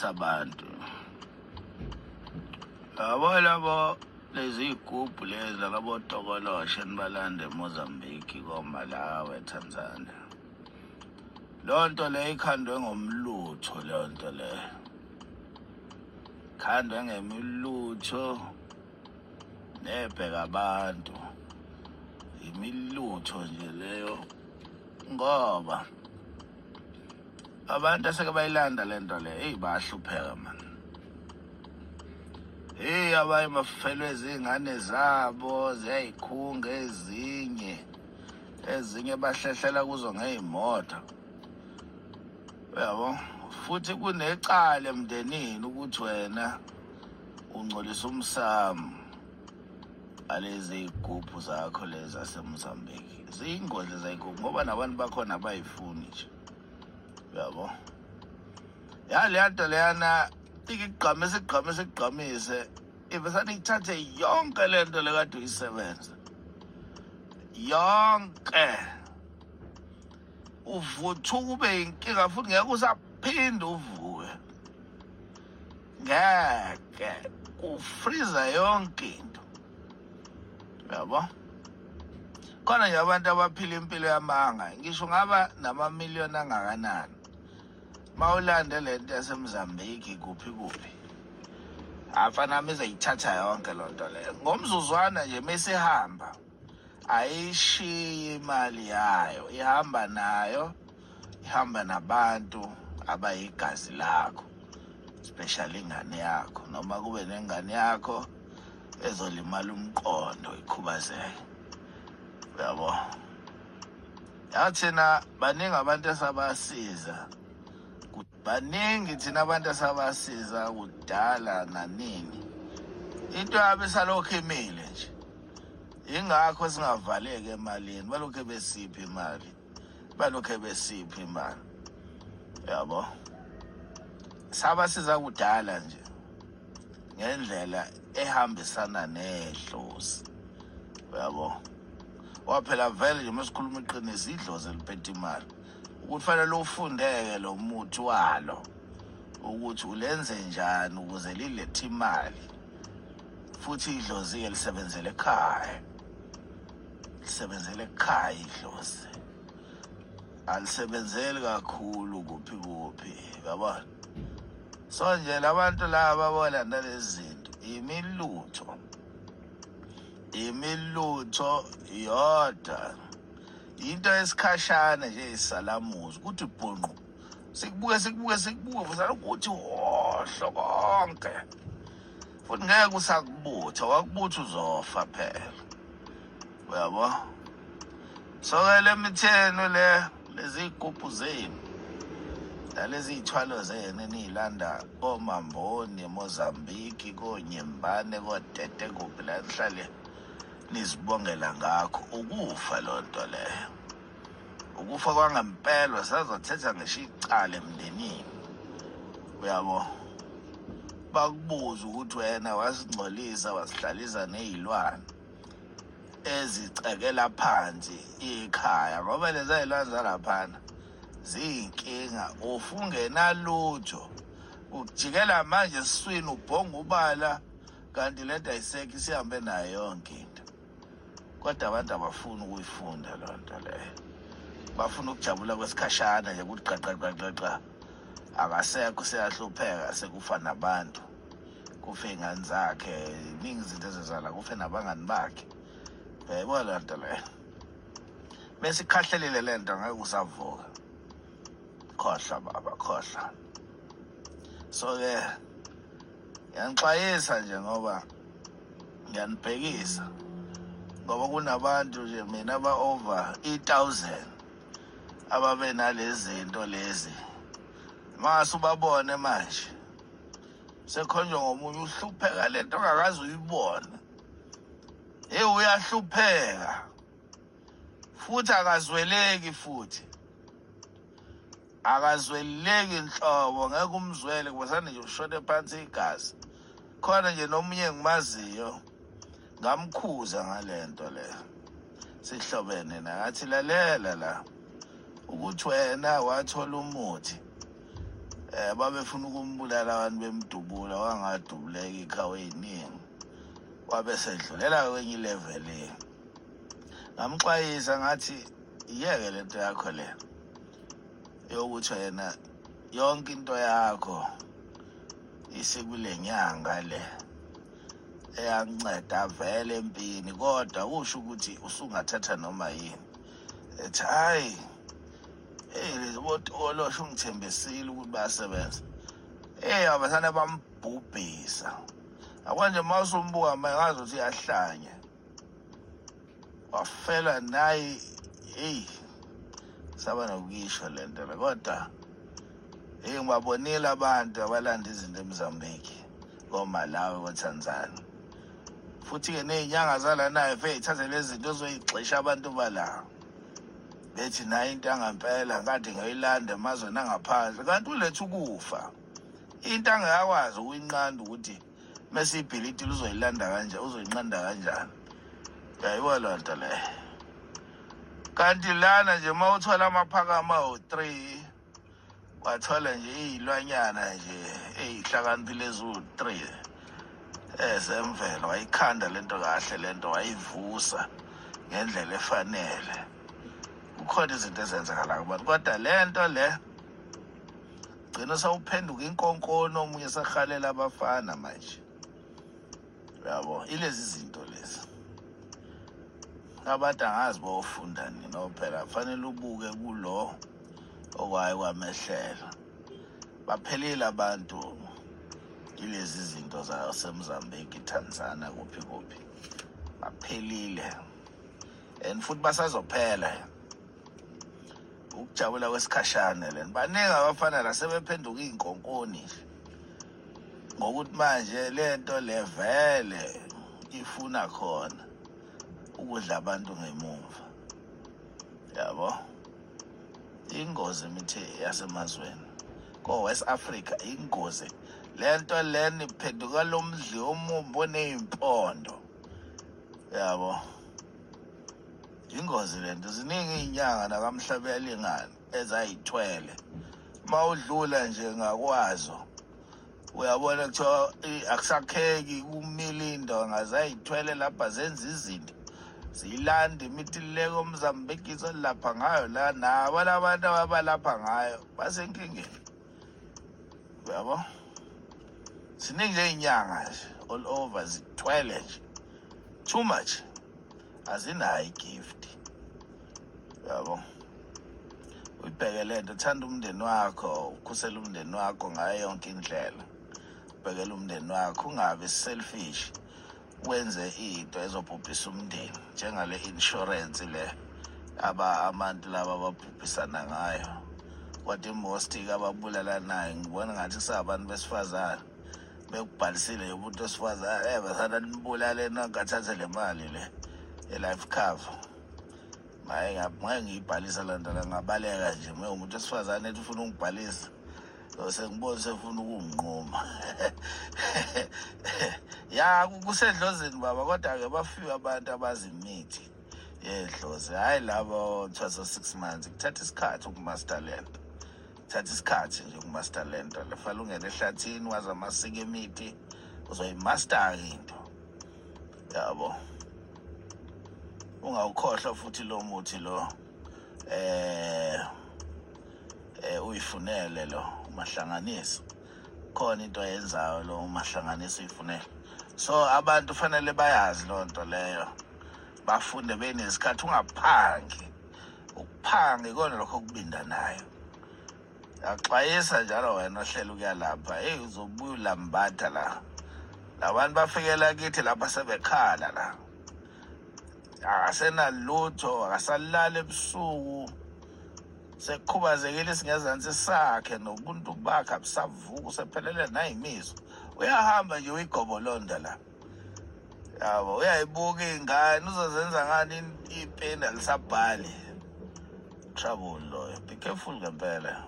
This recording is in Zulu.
Ngiyaxwayisa abantu. Yabo labo lezi iy'gubhu lezi labo tokoloshe enibalanda eMozambique, koMalawi, eTanzania. Leyo nto leyo ikhandwe ngomlutho, leyo nto leyo. Khandwe ngemilutho nebheka abantu. Imilutho nje leyo ngoba abantu aseke bayilanda le nto le, eyi bayahlupheka mani. Hey, abanye bafelwe izingane zabo, ziyayikhunga ezinye, ezinye bahlehlela kuzo ngey'moto, uyabo. Futhi kunecala emndenini ukuthi wena ungcolisa umsamo alezi iy'gubhu zakho lezi zaseMozambique. Ziyingozi lezayigubhu ngoba nabantu bakhona abayifuni nje, uyabo. Ya leya nto leyana ikugqamise, igqamise, igqamise, ivesane ithathe yonke le nto lekade uyisebenza yonke, uvuthuka ube yinkinga futhi ngeke usaphinde uvuke, ngeke kufriza yonke into, uyabo. Khona nje abantu abaphila impilo yamanga, ngisho ngaba namamiliyoni angakanani, mawulande le nto yaseMozambique kuphi kuphi, afana nami izoyithatha yonke loo nto leyo ngomzuzwana nje. Mesihamba ayishiyi imali yayo, ihamba nayo, ihamba nabantu abayigazi lakho, especially ingane yakho, noma kube nengane yakho ezolimala umqondo ikhubazeke, uyabo. Yathina baningi abantu esabasiza, baningi thina abantu esabasiza kudala nanini, into yabo isalokhu imile nje. Ingakho singavaleki emalini, balokhu besiphi imali, balokhu besiphi imali, yabo. Sabasiza kudala nje ngendlela ehambisana nedlozi, uyabo. Waphela vele nje masikhuluma iqiniso, idlozi eliphethe imali, ukuthi fanele ufundeke lo muthi walo ukuthi ulenze njani ukuze lilethe imali. Futhi idlozi-ke lisebenzele ekhaya, lisebenzele ekhaya idlozi, alisebenzeli kakhulu kuphi kuphi, yabona. So nje labantu laba bolanda lezi zinto, imilutho, imilutho yodwa, into esikhashana nje, isalamuzi ukuthi bhunqu, sikubuke, sikubuke, sikubuke vusana ukuthi wohlo konke, futhi ngeke usakubutha, wakubutha uzofa phela, uyabo. So-ke le mithenu le, lezi iy'gubhu zenu nalezi iy'thwalo zenu eniy'landa koMamboni, eMozambique, koNyembane, koTete, kuphi la nihlale nizibongela ngakho, ukufa loo nto leyo, ukufa kwangempela. Sazothetha ngisho icala emndenini, uyabo, bakubuza ukuthi wena wasingcolisa, wasihlalisa ney'lwane ezicekela phansi ikhaya, ngoba lezi y'lwane zalaphana ziyinkinga. Ufungenalutho ukujikela manje esiswini, ubhonga ubala, kanti lento ayisekho, isihambe nayo yonke into. Kodwa abantu abafuni ukuyifunda loo nto leyo, bafuna ukujabula kwesikhashana nje, ukuthi qa qa qa qa qa, akasekho, seyahlupheka, sekufa nabantu, kufe iy'ngane zakhe, iningi izinto ezenzakala, kufe nabangani bakhe, uyayibona loo nto leyo. Bese ikhahlelile le nto, ngeke usavuka, khohlwa baba, khohlwa. So-ke ngiyanixwayisa nje ngoba ngiyanibhekisa, ngoba kunabantu nje mina aba-over i-1000 ababe nalezi zinto lezi, mase ubabone manje sekhonjwa ngomunye uhlupheka lento ongakaze uyibone. Hey, uyahlupheka futhi akazweleki, futhi akazweleki nhlobo, ngeke umzwele kubasane nje, ushone phansi igazi. Khona nje nomunye engimaziyo, ngamkhuza ngalento le, sihlobene nakathi, lalela la, ukuthi wena wathola umuthi. Babefuna ukumbulala abantu bemdubula, wangadubuleka ikhawe eyiningi, wabe sedlulela kwenye ilevel. Ngamxwayisa ngathi iyeke lento yakho le yokuthi wena yonke into yakho isikule nyanga le eyanceda vele empini, kodwa kusho ukuthi usungathatha noma yini. Ethi hayi, hey, lezi botokoloshe ungithembisile ukuthi bayasebenza. Hey, abasana bambhubhisa. Akwanje uma usumbuka manje ngazi ukuthi uyahlanya, wafela nayi. Hey, saba nokuyisho le nto le, kodwa hey, ngibabonile abantu abalanda izinto eMozambique, koMalawi, koTanzania, futhi-ke ney'nyanga zalanayo fe y'thathe lezi zinto ozoyigxisha abantu bala, bethi nayo into yangampela kade ngoyilanda emazweni angaphandle, kanti uletha ukufa. Into angakwazi ukuyinqanda ukuthi mese ibhilidi uzoyilanda kanje, uzoyinqanda kanjani? Uyayibo loo nto leyo. Kanti lana nje uma uthola amaphakama awu-3, wathola nje iy'lwanyana nje ey'hlakaniphile eziwu-3 ezemvelo, wayikhanda lento kahle, lento wayivusa ngendlela efanele, kukhona izinto ezenzakala kubantu. Kodwa le nto le gcina sewuphenduka inkonkoni, omunye sehalela abafana manje, uyabo. Ilezi zinto lezi abantu angazi bofunda nini. Phela kufanele ubuke kulo okwaye kwamehlela, baphelile abantu ilezi zinto zaseMozambique, Tanzania, kuphi kuphi, baphelile and futhi basazophela. Ukujabula kwesikhashana lena. Baningi abafana la sebephenduka iy'nkonkoni nje, ngokuthi manje le nto le vele ifuna khona ukudla abantu ngemuva, yabo. Ingozi imithi yasemazweni ko-West Africa, ingozi le nto lena, iphenduka lo mdli omumbi oney'mpondo, yabo. Ingozi lento. Ziningi iy'nyanga nakamhlabuyalingana ezayithwele, uma udlula nje ngakwazo uyabona kuthiwa akusakheki, kumile indonga, zayithwele lapha, zenza izinto, ziyilanda imithi le koMozambique lapha ngayo la, nabo labantu ababalapha ngayo basenkingeni, uyabo. Ziningi nje iy'nyanga nje all over, zithwele nje too much, azinayo igift, uyabo. Uyibheke le nto, thanda umndeni wakho, ukhusele umndeni wakho ngayo yonke indlela, ubhekele umndeni wakho, ungabi selfish, wenze into ezobhubhisa umndeni njengale insurance le aba abantu laba ababhubhisana ngayo. Kodwa imost-ke ababulalanayo, ngibona ngathi kusabantu besifazane bekubhalisile umuntu wesifazane, basana nibulale nonke, athathe le mali le ye-life cover. Maye, ngeke ngiyibhalisa loo nto la, ngabaleka nje. Uma umuntu wesifazane ethi ufuna ungibhalisa, so sengibona sefuna ukunginquma ya kusedlozini baba. Kodwa-ke bafike abantu abazi imithi yedlozi, hhayi labo thwasa 6 months. Kuthatha isikhathi ukumaster lento, kuthatha isikhathi nje ukumaster lento le. Fanele ungene ehlathini, wazi amasiko emithi, uzoyimaster-ke into, yabo. Ungawukhohlwa futhi lo muthi lo uyifunele lo umahlanganiso, khona into ayenzayo lo umahlanganiso, uyifunele. So abantu fanele bayazi loo nto leyo, bafunde benesikhathi. Ungaphangi, ukuphanga ikona lokho okubindanayo. Yaxwayisa njalo wena ohlela ukuya lapha, hey, uzobuya ulambatha la. Labantu bafikela kithi lapha sebekhala la, akasenalutho, akasalali ebusuku, sekukhubazekile isingezansi sakhe nobuntu bakhe abusavuka, usephelele nayimizwa, uyahamba nje uyigobolonda la, yabo. Uyayibuka iy'ngane, uzozenza ngani? Ipeni alisabhali. Trouble loyo, be careful ngempela.